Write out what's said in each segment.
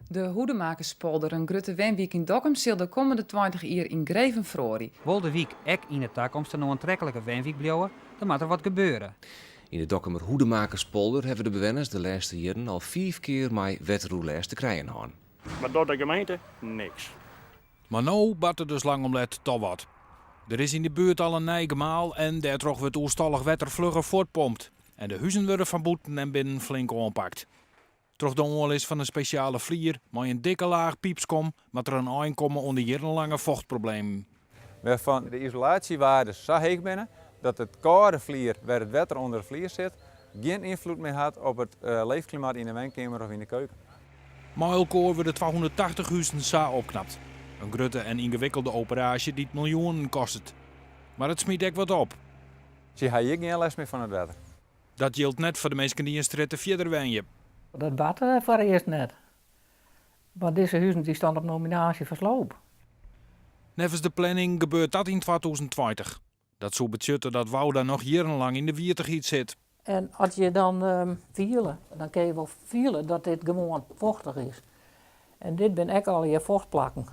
De Hoedemakerspolder, in grutte wenwyk yn Dokkum, sil de kommende 20 jier yngreven feroarje. Wol de wyk ek yn 'e takomst in oantreklike wenwyk bliuwe, dan moat der wat gebeure. Yn de Dokkumer Hoedemakerspolder hawwe de bewenners de lêste jierren al fiif kear mei wetteroerlêst te krijen hân. Wat docht de gemeente? Niks. Mar no bart der dus lang om let toch wat. Der is yn de buert al in nij gemaal en dêrtroch wurdt oerstallich wetter flugger fuortpompt. En de huzen wurde fan bûten en binnen flink oanpakt. Troch de oanlis fan in spesjale flier mei in dikke laach pypskom moat der in ein komme oan de jierrenlange fochtproblemen. Wêrfan't de isolatiewaardes sa heech binne dat it kâlde flier wêr it wetter ûnder de flier sit gjin ynfloed mear hat op it leefklimaat yn de wenkeamer of yn de keuken. Mei elkoar wurde 280 huzen sa opknapt. In grutte en yngewikkelde operaasje dy't miljoenen kostet. Mar it smyt ek wat op. Sy ha hjir gjin lêst mear fan it wetter. Dat jildt net foar de minsken dy't in strjitte fierder wenje. Dat bart foarearst net. Want dizze huzen dy stean op nominaasje foar sloop. Neffens de planning gebeurt dat yn 2020. Dat soe betsjutte dat Wouda noch jierrenlang yn de wietichheid sit. En as je dan fiele, dan kinne je wol fiele dat dit gewoan fochtich is. En dit binne ek allegear fochtplakken.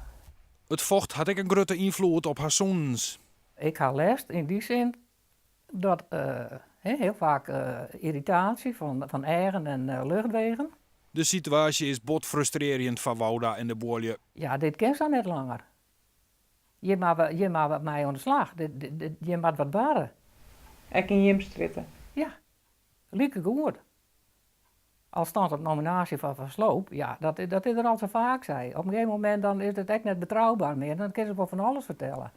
It focht hat ek in grutte ynfloed op har sûnens. Ik ha lêst yn dy sin dat hiel faak yrritaasje fan eagen en luchtwegen. De situaasje is bot frustrearjend foar Wouda en de buorlju. Ja, dit kin sa net langer. Hjir moatte we mei oan de slach. Hjir moat wat barre. Ek yn jim strjitte? Ja, likegoed. Al stiet op nominaasje foar sloop, ja, dat is der al sa faak sei. Op in gegeven momint dan is it ek net betrouber mear, dan kinne se wol fan alles fertelle.